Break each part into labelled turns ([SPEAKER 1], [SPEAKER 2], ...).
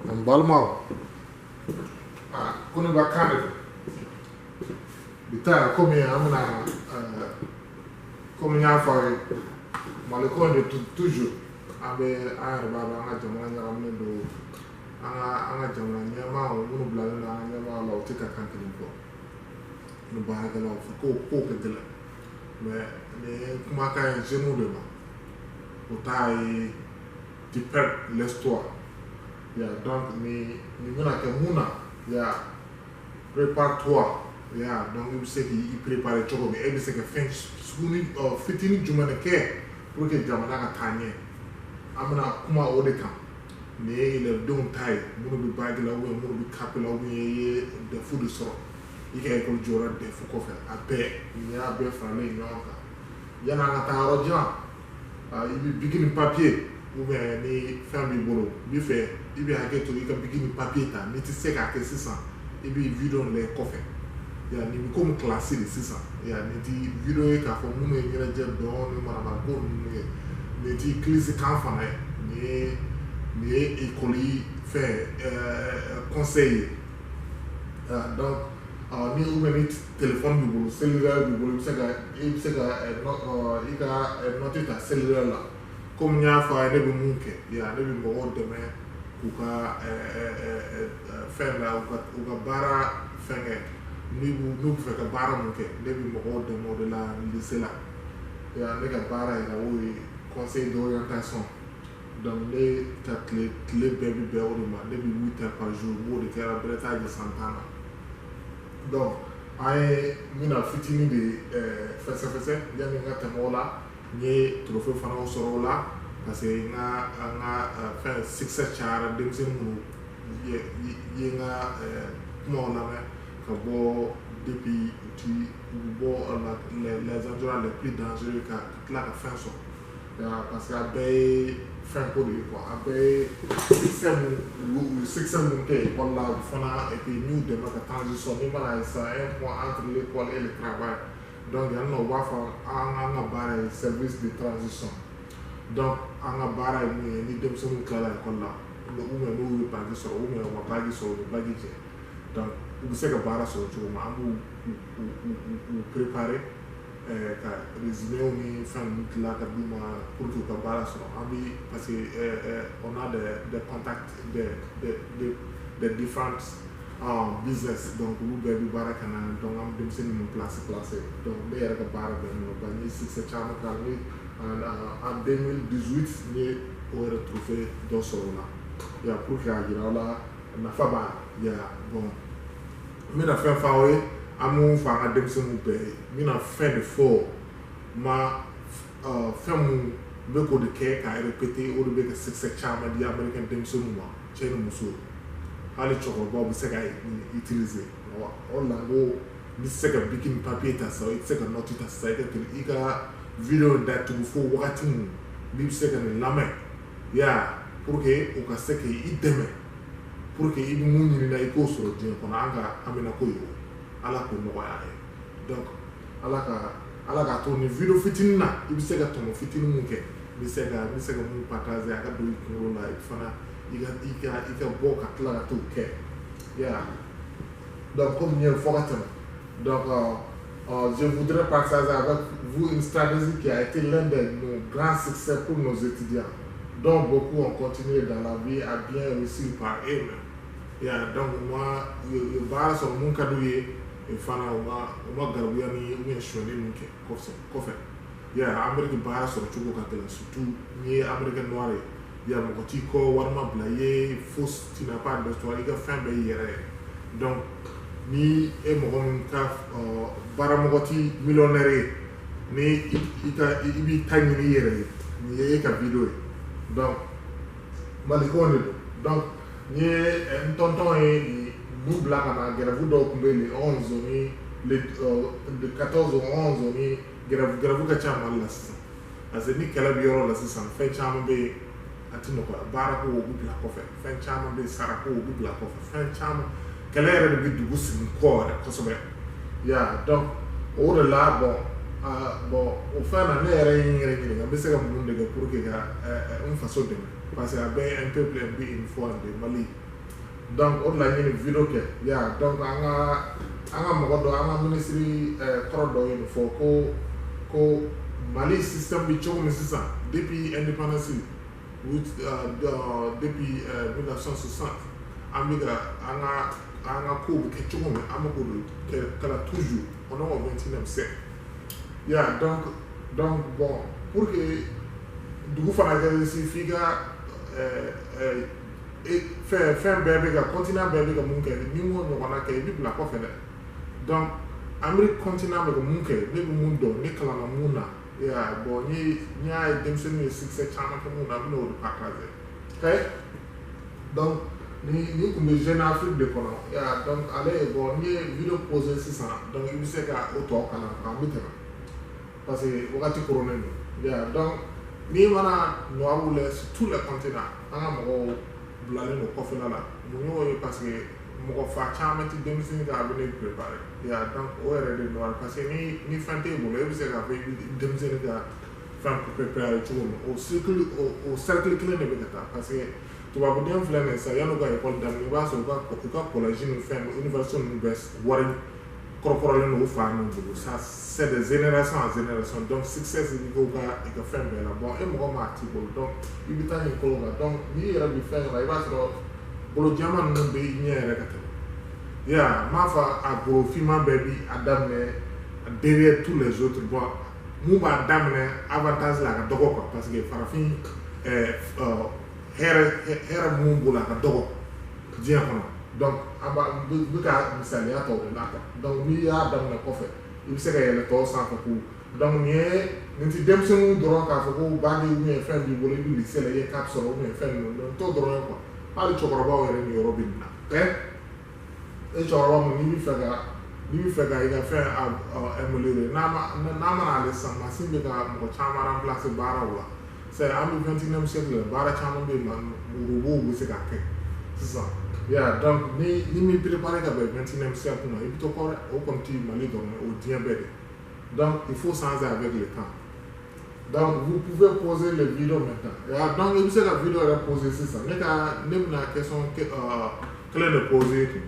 [SPEAKER 1] N balimaw, aa, ko ne ka kan de don bi ta. Komi an bɛna, komi n y'a fɔ aw ye, Maliko de, toujours an bɛ, an yɛrɛ b'a dɔn, an ka jamana ɲagaminen don. An ka jamana ɲɛmaaw minnu bilalen don an ka ɲɛmaaw la, u tɛ ka kan kelen fɔ ni baarakɛlaw fɛ. Ko ka gɛlɛn, mais nin ye kumakan ye jeunes de ma. O ta ye tu perds l'histoire ya. Donc nin bɛna kɛ mun na ya? Prépare-toi ya. Donc i bɛ se k'i préparer cogo min, e bɛ se ka fɛn suguni fitinin jumɛn de kɛ pour que jamana ka taa ɲɛ? An bɛna kuma o de kan. Nin ye élèves ta ye, minnu bɛ bac la, ou bien minnu bɛ CAP la, ou bien i ye DEF de sɔrɔ, i ka école jɔra DEF kɔfɛ. A bɛɛ, nin y'a bɛɛ faralen ɲɔgɔn kan. Yanni an ka taa yɔrɔ jan, i bɛ bic ni papier, ou bien ni fɛn b'i bolo, n b'i fɛ i bɛ hakɛ to, i ka bic ni papier ta. N'i tɛ se k'a kɛ sisan, i bɛ vidéo lajɛ kɔfɛ ya. Nin bɛ komi classe de sisan ya. Nin ti vidéo ye k'a fɔ minnu ye ɲɛnajɛ dɔn ni manamana ko ninnu ye. Nin ti kilisi kan fana ye. Nin ye école fɛn conseil ye. Donc ni, ou bien ni téléphone b'i bolo, cellulaire b'i bolo, i bɛ se ka i ka note ta cellulaire la. Komi n y'a fɔ a ye, ne bɛ mun kɛ ya? Ne bɛ mɔgɔw dɛmɛ k'u ka fɛn la, u ka baara fɛn kɛ. N'u bɛ fɛ ka baara mun kɛ, ne bɛ mɔgɔw dɛmɛ o de la lycée la ya. Ne ka baara yɛrɛ, o ye conseil d'orientation. Donc ne ka tile bɛɛ bɛ bɛn o de ma. Ne bɛ 8 heures par jour, n b'o de kɛra bɛrɛ t'a jɛ san 10 na. Donc an ye, n bɛna fitinin de fɛsɛfɛsɛ yanni n ka tɛmɛ o la. N ye trophée fana sɔrɔ o la, parce que n ka an ka fɛn succès cayara. Denmisɛnnin minnu ye n ka kumaw lamɛn ka bɔ depuis u ti u bɛ bɔ les endroits les plus dangereux, ka tila ka fɛn sɔrɔ, parce que a bɛɛ ye fɛn ko de ye quoi. A bɛɛ ye succès mun, u ye succès mun kɛ école la fana, et puis n y'u dɛmɛ ka transition. N'i mana ye sisan, un pont entre l'école et le travail. Donc yan nɔ, u b'a fɔ an ka baara ye service de transition. Donc an ka baara ye mun ye? Ni denmisɛnninw tilala école la, ou bien n'u ye bac sɔrɔ, ou bien u ma bac sɔrɔ, u bɛ bac jɛ, donc u bɛ se ka baara sɔrɔ cogo min, an b'u u préparer ka résumé ni fɛn ninnu dilan ka d'u ma pour que u ka baara sɔrɔ. An bi, parce que on a des contacts des différentes business. Donc olu bɛɛ bɛ baara kɛ n'an. Donc an bɛ denmisɛnnin ninnu placer. Donc ne yɛrɛ ka baara bɛnnen don ba. N ye succès caman k'a la. Ni en 2018, n ye o yɛrɛ trophée dɔ sɔrɔ o la ya, pour que k'a jira aw la nafa b'a la ya. Bon, n bɛna fɛn fɔ aw ye, an b'o fɔ an ka denmisɛnninw bɛɛ ye. N bɛna fɛn de fɔ ma, fɛn mun n bɛ k'o de kɛ k'a répéter, o de bɛ ka succès caman di américain denmisɛnninw ma, cɛ ni muso, hali cɛkɔrɔbaw bɛ se ka utiliser. O de la n ko n'i tɛ se ka bic ni papier ta sisan, i tɛ se ka note ta sisan, i ka vidéo datugu fo wagati mun n'i bɛ se ka nin lamɛn ya, pour que u ka se k'i dɛmɛ, pour que i bɛ mun ɲini na, i k'o sɔrɔ diɲɛ kɔnɔ. An ka hamina ko ye o, Ala k'o nɔgɔya an ye. Donc Ala k'a to nin vidéo fitinin na, i bɛ se ka tɔmɔ fitinin mun kɛ, n bɛ se ka mun partager, a ka don i kunkolo la, i fana i ka bɔ ka tila ka t'o kɛ ya. Donc comme n ye fɔ ka tɛmɛ, donc je voudrais partager avec vous une stratégie qui a été l'un de nos grands succès pour nos étudiants, dont beaucoup ont continué dans la vie à bien réussir par eux-mêmes. Ya, donc ma u ye baara sɔrɔ mun ka d'u ye fana, u ma garibuya ni ou bien sonyɛli min kɛ kɔfɛ ya. Amérique baara sɔrɔ cogo ka gɛlɛn, surtout n'i ye américain noir ye ya. Mɔgɔ t'i kɔ, wari ma bila i ye, fo tu n'as pas d'histoire, i ka fɛn bɛɛ y'i yɛrɛ ye. Donc ni e mɔgɔ min ka baaramɔgɔ ti millionnaire ye, ni i ka i b'i ta ɲini i yɛrɛ ye, nin ye e ka vidéo ye. Donc Maliko de don. Donc n ye n tɔntɔn ye nin bila ka na. Grève dɔw tun bɛ yen le 11 ni le 14 au 11 ni grève ka ca Mali la sisan, parce que ni kɛlɛ bɛ yɔrɔ la sisan, fɛn caman bɛ yen a ti nɔgɔya. Baara ko, o bɛ bila kɔfɛ, fɛn caman bɛ yen, sarako, o bɛ bila kɔfɛ, fɛn caman, kɛlɛ yɛrɛ de bɛ dugu sigi kɔ yɛrɛ kosɛbɛ ya. Donc o de la, bon, bon, o fɛn na, ne yɛrɛ ye n yɛrɛ ɲininka, n bɛ se ka mun de kɛ pour que ka n faso dɛmɛ? Parce que a bɛɛ ye un peuple, un but, une foi de Mali. Donc o de la n ye nin vidéo kɛ ya. Donc an ka mɔgɔ dɔ, an ka minisiri kɔrɔ dɔ ye nin fɔ ko Mali système bɛ cogo min sisan, depuis indépendance, depuis 1960, an bɛ ka an ka kow bɛ kɛ cogo min, an bɛ k'o de kɛ kala toujours. On est au 21e siècle ya. Donc bon, pour que dugu fana kɛ réussi, f'i ka fɛn bɛɛ bɛ ka continent bɛɛ bɛ ka mun kɛ, ni m'o ɲɔgɔnna kɛ, i bɛ bila kɔfɛ dɛ. Donc Amérique continent bɛ ka mun kɛ, ne bɛ mun dɔn, ne kalanna mun na ya, bon, n y'a ye denmisɛnninw ye succès caman kɛ mun na, n bɛna o de partager. Ok, donc ni kun bɛ Jeune Afrique de kɔnɔ ya. Donc ale, bon, n ye vidéo posé sisan, donc i bɛ se ka o tɔ kalan, an bɛ tɛmɛ parce que wagati koronnen don ya. Donc n'i mana noir lajɛ sur tous les continents, an ka mɔgɔw bilalen don kɔfɛla la. Mun y'o ye? Parce que mɔgɔ fa caman tɛ denmisɛnnin ka avenir préparer ya. Donc o yɛrɛ de noir, parce que ni fɛn t'e bolo, e bɛ se k'a fɔ i bɛ denmisɛnnin ka fɛn préparer cogo min, o cycle, o cercle kelen de bɛ ka taa. Parce que tubabuden filɛ nin ye sisan, yan'u ka école daminɛ, i b'a sɔrɔ u ka collège ni fɛn, université ninnu bɛɛ wari kɔrɔkɔrɔlen don u fa ninnu bolo. Ça, c'est de génération en génération. Donc succès bɛ kɛ u ka i ka fɛn bɛɛ la. Bon, e mɔgɔ maa t'i bolo, donc i bɛ taa nin kolo kan. Donc n'i yɛrɛ bɛ fɛn la, i b'a sɔrɔ bolo jɛman ninnu bɛ i ɲɛ yɛrɛ ka tɛmɛ ya. N m'a fɔ a goro finman bɛɛ bi a daminɛ derrière tous les autres. Bon, mun b'a daminɛ avantage la, a ka dɔgɔ quoi, parce que farafin hɛrɛ mun b'o la, a ka dɔgɔ diɲɛ kɔnɔ. Donc an b'a n bɛ ka misaliya ta o de la quoi. Donc n'i y'a daminɛ kɔfɛ, i bɛ se ka yɛlɛ tɔw sanfɛ k'u. Donc nin ye nin ti denmisɛnninw dɔrɔn k'a fɔ ko bac ou bien fɛn b'i bolo, i bɛ lycée la, i ye cap sɔrɔ ou bien fɛn ninnu. Donc t'o dɔrɔn ye quoi, hali cɛkɔrɔbaw yɛrɛ nin yɔrɔ bɛ nin na. E cɛkɔrɔba mun, n'i bɛ fɛ ka i ka fɛn améliorer, n'a mana ale sisan, mansin bɛ ka mɔgɔ caman remplacer baaraw la. C'est an bɛ 21e siècle la, baara caman bɛ yen, robot bɛ se k'a kɛ sisan ya. Donc ni m'i préparé ka bɛn 21e siècle ma, i bɛ to kɔ dɛ. O kɔni ti Mali dɔrɔn ye, o diɲɛ bɛɛ de. Donc il faut changer avec le temps. Donc vous pouvez poser les vidéos maintenant ya. Donc i bɛ se ka vidéo yɛrɛ poser sisan. Ne bɛna question kelen de poser kun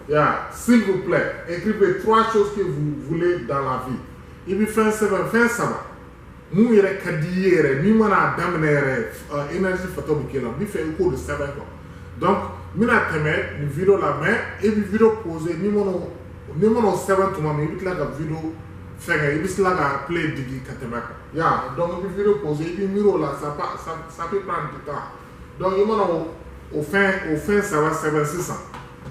[SPEAKER 1] ya. S'il vous plaît, écrivez trois choses que vous voulez dans la vie. I bɛ fɛn sɛbɛn, fɛn saba mun yɛrɛ ka di i ye yɛrɛ, min mana daminɛ yɛrɛ, énergie fatɔ bɛ k'e la, n bɛ fɛ i k'o de sɛbɛn quoi. Donc n bɛna tɛmɛ nin vidéo la, mais i bɛ vidéo poser, n'i mana o sɛbɛn tuma min, i bɛ tila ka vidéo fɛngɛ, i bɛ tila ka play digi ka tɛmɛ kan ya. Donc i bɛ vidéo poser, i bɛ miiri o la, ça peut prendre du temps. Donc i mana o fɛn saba sɛbɛn sisan,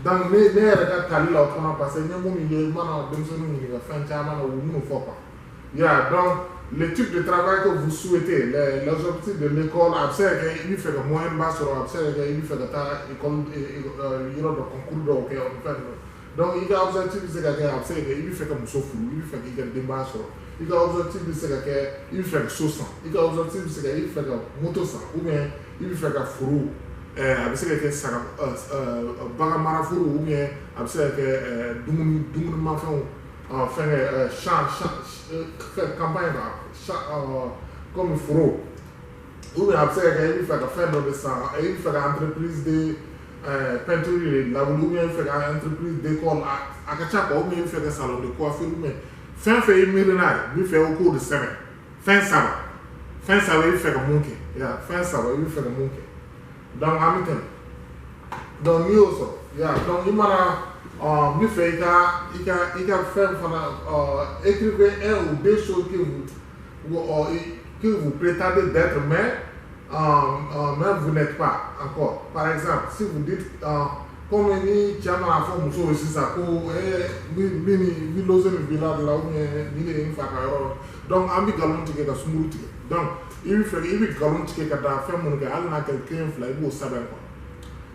[SPEAKER 1] donc ne yɛrɛ ka tali la o kɔnɔ, parce que n ye minnu ye, i mana denmisɛnninw ɲininka fɛn caman na, u bɛ minnu fɔ quoi ya. Donc le type de travail que vous souhaitez, les objectifs de l'école, a bɛ se ka kɛ i bɛ fɛ ka moyen ba sɔrɔ, a bɛ se ka kɛ i bɛ fɛ ka taa école yɔrɔ dɔ, concours dɔw kɛ, o ni fɛn ninnu. Donc i ka objectif bɛ se ka kɛ, a bɛ se ka kɛ i bɛ fɛ ka muso furu, i bɛ fɛ k'i ka denbaya sɔrɔ, i ka objectif bɛ se ka kɛ i bɛ fɛ ka so san, i ka objectif bɛ se ka kɛ i bɛ fɛ ka moto san, ou bien i bɛ fɛ ka foro, a bɛ se ka kɛ saga bagan mara foro, ou bien a bɛ se ka kɛ dumunimafɛnw, fɛnkɛ champ, fɛn campagne la, champ comme foro, ou bien a bɛ se ka kɛ i bɛ fɛ ka fɛn dɔ de san, i bɛ fɛ ka entreprise de peinture de lawuli, ou bien i bɛ fɛ ka entreprise d'école, a ka ca quoi, ou bien i bɛ fɛ ka salon de coiffure, ou bien fɛn fɛn i miiri n'a ye, n bɛ fɛ i k'o de sɛbɛn. Fɛn saba, fɛn saba i bɛ fɛ ka mun kɛ ya, fɛn saba i bɛ fɛ ka mun kɛ. Donc an bɛ tɛmɛ. Donc n'i y'o sɔrɔ ya, donc i mana n bɛ fɛ i ka fɛn fana, écrivez un ou deux choses que vous prétendez d'être, mais vous n'êtes pas encore. Par exemple, si vous dites comme ni cɛ mana fɔ muso ye sisan ko min ni n bɛ loger nin villa de la, ou bien nin de ye n fa ka yɔrɔ, donc an bɛ nkalon tigɛ ka sunkuru tigɛ. Donc i bɛ fɛ i bɛ nkalon tigɛ ka da fɛn minnu kɛ, hali n'a kɛra kelen fila, i b'o sɛbɛn quoi.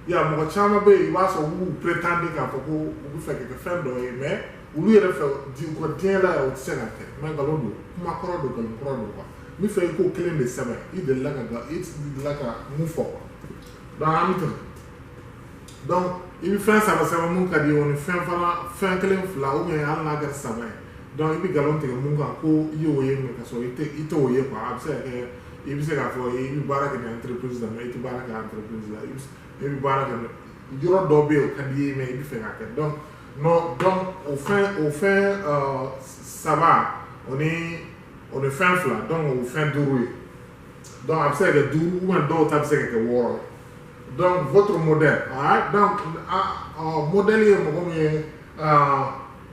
[SPEAKER 1] Ya, mɔgɔ caman bɛ yen, i b'a sɔrɔ u b'u prétendre k'a fɔ ko u bɛ fɛ ka kɛ fɛn dɔ ye, mais olu yɛrɛ fɛ u ka diɲɛ la yɛrɛ, u tɛ se k'a kɛ, mais nkalon don, kuma kɔrɔ don, nkalon kɔrɔ don quoi. N bɛ fɛ i k'o kelen de sɛbɛn, i delila ka mun fɔ quoi. Donc an bɛ tɛmɛ. Donc i bɛ fɛn saba sɛbɛn mun ka di i ye, o ni fɛn fana, fɛn kelen fila, ou bien hali n'a kɛra saba ye. Donc i bɛ nkalon tigɛ mun kan ko i y'o ye, mais ka sɔrɔ i t'o ye quoi. A bɛ se ka kɛ i bɛ se k'a fɔ i bɛ baara kɛ ni entreprise la, mais i tɛ baara kɛ entreprise la. I bɛ baara kɛ Yɔrɔ dɔ bɛ yen, o ka di i ye, mais i bɛ fɛ k'a kɛ. Donc non, donc o fɛn saba, o ni fɛn fila, donc o fɛn duuru ye. Donc a bɛ se ka kɛ duuru ou bien dɔw ta bɛ se ka kɛ wɔɔrɔ ye. Donc votre modèle, ah, donc ah, modèle ye mɔgɔ min ye,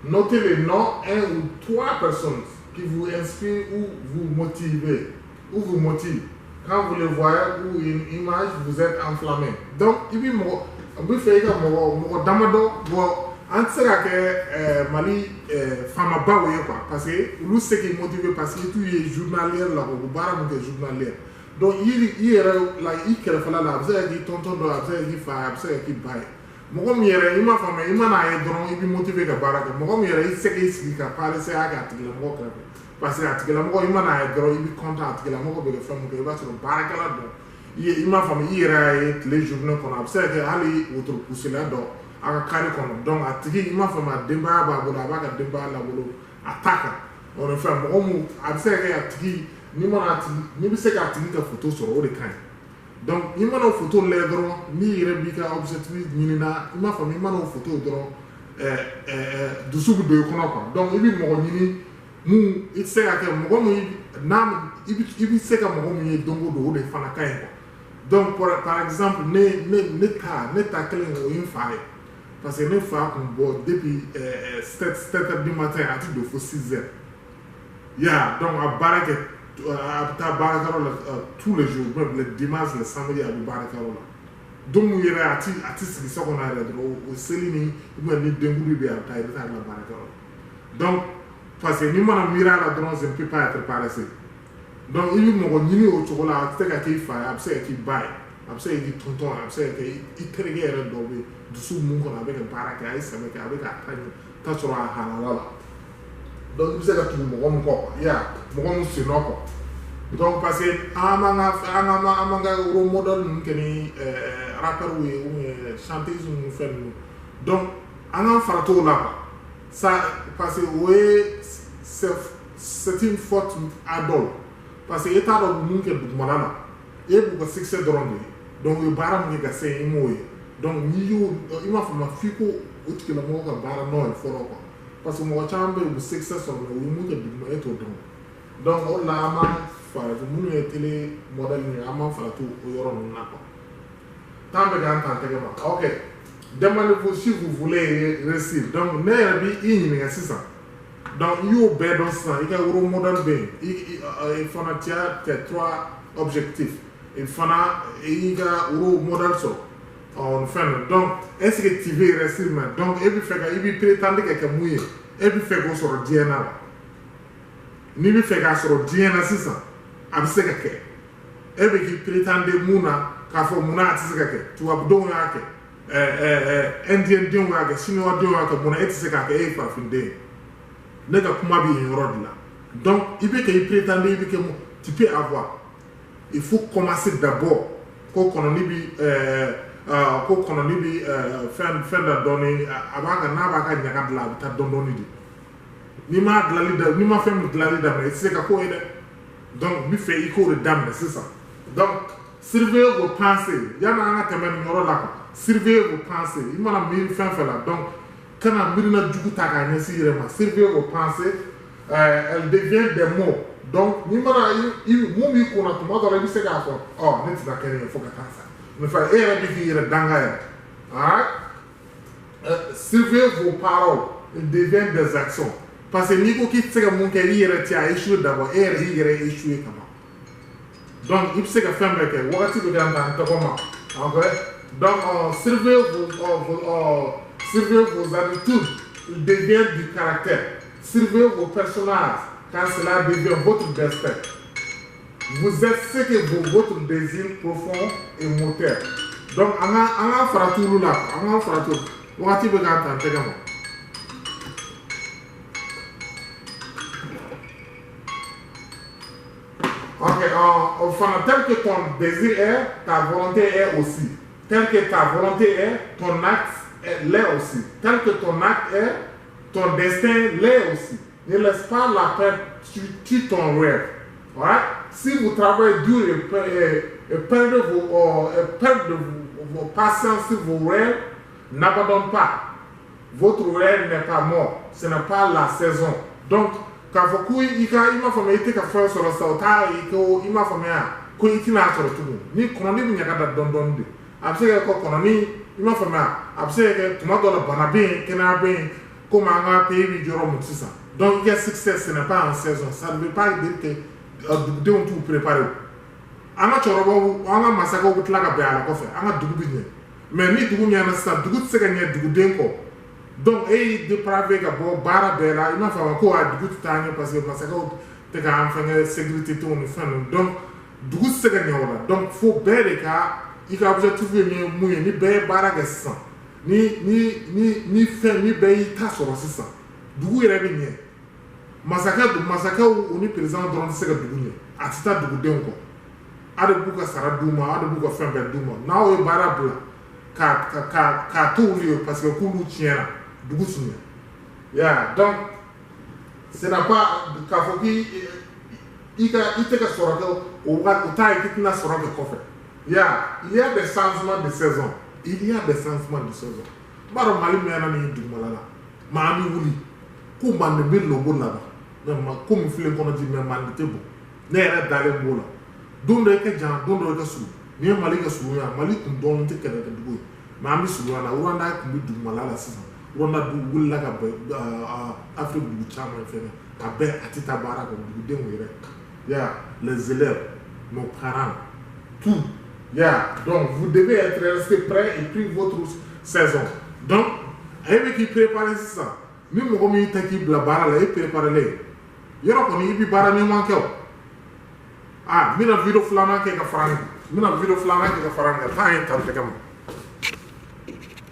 [SPEAKER 1] notez les noms, un ou trois personnes qui vous inspirent ou vous motivez ou vous motivent. Quand vous les voyez ou une image, vous êtes enflammé. Donc i bi mɔgɔ n bɛ fɛ i ka mɔgɔ damadɔ bɔ. An tɛ se ka kɛ Mali faamabaw ye quoi, parce que olu tɛ se k'i motiver, parce que i t'u ye journalière la, u bɛ baara min kɛ journalière. Donc i yɛrɛ la, i kɛrɛfɛla la, a bɛ se ka k'i tonton dɔ ye, a bɛ se ka k'i fa ye, a bɛ se ka k'i ba ye. Mɔgɔ min yɛrɛ i m'a faamuya, i mana ye dɔrɔn i bɛ motiver ka baara kɛ. Mɔgɔ min yɛrɛ i tɛ se k'i sigi ka paresseux kɛ a tigilamɔgɔ kɛrɛfɛ, parce que a tigilamɔgɔ, i mana ye dɔrɔn i bɛ content. A tigilamɔgɔ bɛ kɛ fɛn min kɛ, i b'a sɔrɔ baarakɛla don. I ye, i m'a faamu, i yɛrɛ y'a ye tile journée kɔnɔ, a bɛ se ka kɛ hali wotoro pusela dɔ a ka carré kɔnɔ. Donc a tigi, i m'a faamu, a denbaya b'a bolo, a b'a ka denbaya labolo a ta kan. O ni fɛn mɔgɔ mun a bɛ se ka kɛ a tigi, n'i mana a tigi, n'i bɛ se k'a tigi ka photo sɔrɔ, o de ka ɲi. Donc i mana o photo lajɛ dɔrɔn, n'i yɛrɛ b'i ka objectif ɲini na, i m'a faamu, i mana o photo dɔrɔn, ɛɛ ɛɛ dusu bɛ don i kɔnɔ quoi. Donc i bɛ mɔgɔ ɲini mun i tɛ se ka kɛ mɔgɔ mun n'a i bɛ se ka mɔgɔ min ye don o don, o de fana ka ɲi quoi. Donc par exemple, ne ta kelen, o ye n fa ye, parce que ne fa kun bɔ depuis 7 heures du matin, a ti don fo 6 heures ya. Donc a baara kɛ, a bɛ taa baarakɛyɔrɔ la tous les jours, même le dimanche, le samedi, a bɛ baarakɛyɔrɔ la. Don min yɛrɛ a ti sigi so kɔnɔ yɛrɛ dɔrɔn, o seli ni ou bien ni denkuli bɛ yen, a bɛ taa, i bɛ taa bila baarakɛyɔrɔ la. Donc parce que n'i mana miiri a la dɔrɔn, je ne peux pas être paresseux. Donc i bɛ mɔgɔ ɲini o cogo la. A tɛ se ka k'i fa ye, a bɛ se ka k'i ba ye, a bɛ se ka k'i tonton ye, a bɛ se ka kɛ i terikɛ yɛrɛ dɔ bɛ yen, dusu mun kɔnɔ, a bɛ ka baara kɛ, a ye sɛbɛ kɛ, a bɛ k'a ta sɔrɔ a halala la. Donc i bɛ se ka tugu mɔgɔ min kɔ, i y'a mɔgɔ min sen nɔ kɔ. Donc parce que an b'an ka rôle modèle ninnu kɛ ni rappeurs ye ou bien chanteuse ninnu, fɛn ninnu. Donc an k'an farati o la quoi. Ça, parce que o ye c'est une faute à dɔw, parce que e t'a dɔn u bɛ mun kɛ dugumana la. E b'u ka succès dɔrɔn de ye. Donc u ye baara min kɛ ka se yen, i m'o ye. Donc n'i y'o, i m'a faamu, f'i ko o tigilamɔgɔ ka baara nɔ ye fɔlɔ quoi, parce que mɔgɔ caman bɛ yen, u bɛ succès sɔrɔ, mais u ye mun kɛ duguma, e t'o dɔn. Donc o de la, an b'an farati minnu ye télé modèle ye, an b'an farati o yɔrɔ ninnu na quoi. Temps bɛ k'an ta tɛgɛ ma. Ok, demandez-vous si vous voulez réussir. Donc ne yɛrɛ b'i ɲininka sisan. Donc i y'o bɛɛ dɔn sisan, i ka rôle modèle bɛ yen, i fana, tu as tes trois objectifs, i fana i y'i ka rôle modèle sɔrɔ ɔ fɛn ninnu. Donc est ce que tu veux réussir? Mais donc e bɛ fɛ ka i bɛ prétendre ka kɛ mun ye? E bɛ fɛ k'o sɔrɔ diɲɛ na wa? N'i bɛ fɛ k'a sɔrɔ diɲɛ na sisan, a bɛ se ka kɛ. E bɛ k'i prétendre mun na, k'a fɔ munna a tɛ se ka kɛ? Tubabudenw y'a kɛ, ɛɛ indien denw y'a kɛ, chinois denw y'a kɛ, munna e tɛ se k'a kɛ? E ye farafin den ye. Ne ka kuma bɛ yen yɔrɔ de la. Donc i bɛ k'i prétendre, i bɛ kɛ mun? Tu peux avoir, il faut commencer d'abord. Ko kɔnɔni bi ko kɔnɔni bi fɛn dɔ dɔɔni, a b'a ka n'a b'a ka ɲaga dilan, a bɛ taa dɔɔni dɔɔni de. N'i m'a dilanli da, n'i ma fɛn min dilanli daminɛ, i tɛ se ka k'o ye dɛ. Donc n bɛ fɛ i k'o de daminɛ sisan. Donc surveillez vos pensées. Yanni an ka tɛmɛ nin yɔrɔ la quoi, surveillez vos pensées. I mana miiri fɛn fɛn la, donc kana miirina jugu ta k'a ɲɛsin i yɛrɛ ma. Surveillez vos pensées, elles deviennent des mots. Donc n'i mana i mun b'i kunna, tuma dɔ la i bɛ se k'a fɔ ɔ ne tɛna kɛ nin ye fo ka taa sa. Mais fa e yɛrɛ bɛ k'i yɛrɛ danga yɛrɛ. Ah, surveillez vos paroles, elles deviennent des actions, parce que n'i ko k'i tɛ se ka mun kɛ, i yɛrɛ tɛ a échoué d'abord, e yɛrɛ y'i yɛrɛ échoué ka ban. Donc i bɛ se ka fɛn bɛɛ kɛ. Wagati bɛ k'an ta n tɔgɔ ma. Ok, donc surveillez vos habitudes, ils deviennent du caractère. Surveillez vos personnages quand cela devient votre destin. Vous êtes ce que votre désir profond et moteur. Donc an ka farati olu la, an ka farati. Wagati bɛ k'an ta n tɛgɛ ma. Ok, enfin, tel que ton désir est, ta volonté est aussi. Tel que ta volonté est, ton acte l'est aussi. Tel que ton acte est, ton destin l'est aussi. Ne laisse pas la peur tuer ton rêve. Voilà. Si vous travaillez dur et perdez vos patience sur vos rêves, n'abandonne pas. Votre rêve n'est pas mort, ce n'est pas la saison. Donc k'a fɔ ko i ka, i m'a faamuya, i tɛ ka fɛn sɔrɔ sisan, o t'a ye ko, i m'a faamuya, ko i tɛna sɔrɔ tugun. Ni kɔnɔni bɛ ɲaga da dɔɔni dɔɔni de, a bɛ se ka kɛ kɔnɔni, i m'a faamuya, a bɛ se ka kɛ tuma dɔ la bana bɛ yen, kɛnɛya bɛ yen, komi an ka pays bɛ yɔrɔ min sisan. Donc i ka succès, ce n'est pas en saison. Ça ne veut pas dire que dugudenw t'u préparer. An ka cɛkɔrɔbaw, an ka masakɛw bɛ tila ka bɛn a la kɔfɛ, an ka dugu bɛ ɲɛ. Mais ni dugu ɲɛna sisan, dugu tɛ se ka ɲɛ duguden kɔ. Donc e y'i dépravé ka bɔ baara bɛɛ la, i m'a faamu, ko a dugu tɛ taa ɲɛ parce que masakɛw tɛ k'an fɛngɛ, sécurité tɛw ni fɛn ninnu. Donc dugu tɛ se ka ɲɛ o la. Donc fo bɛɛ de ka i ka objectif ye min ye, mun ye, ni bɛɛ ye baara kɛ sisan, ni fɛn ni bɛɛ y'i ta sɔrɔ sisan, dugu yɛrɛ bɛ ɲɛ. Masakɛ, masakɛw, u ni président dɔrɔn tɛ se ka dugu ɲɛ, a tɛ taa dugudenw kɔ. A de b'u ka sara d'u ma, a de b'u ka fɛn bɛɛ d'u ma. N'aw ye baara bila ka to olu ye parce que k'olu tiɲɛna, dugu ti ɲɛ ya. Donc ce n'est pas k'a fɔ k'i i ka i tɛ ka sɔrɔ kɛ o wagati, o t'a ye k'i tɛna sɔrɔ kɛ kɔfɛ ya. Il y a des changements de saison, il y a des changements de saison. N b'a dɔn Mali mɛnna nin dugumala la, maa an bɛ wuli ko Manden bɛ lobo laban, mais ma komi filen kɔnɔ ji, mais Manden tɛ bɔn. Ne yɛrɛ dalen b'o la. Don dɔ i ka jan, don dɔ i ka surun. N'i ye Mali ka surunya, Mali kun dɔɔnin tɛ kɛlɛkɛdugu ye, mais an bɛ surunya la. Rwanda kun bɛ dugumala la sisan, Rwanda du wulila ka bɛn Afiriki dugu caman fɛnɛ a bɛɛ, a tɛ taa baara kɔ dugudenw yɛrɛ ya, les élèves, nos parents, tout ya. Donc vous devez être resté prêt et pris votre saison. Donc e bɛ k'i préparer sisan. Ni mɔgɔ min tɛ k'i bila baara la, e préparé len yɔrɔ kɔni, i bɛ baara ɲuman kɛ. O ah, n bɛna vidéo filanan kɛ ka fara nin kan, n bɛna vidéo filanan kɛ ka fara nin kan. Taa ye tan tɛgɛ ma.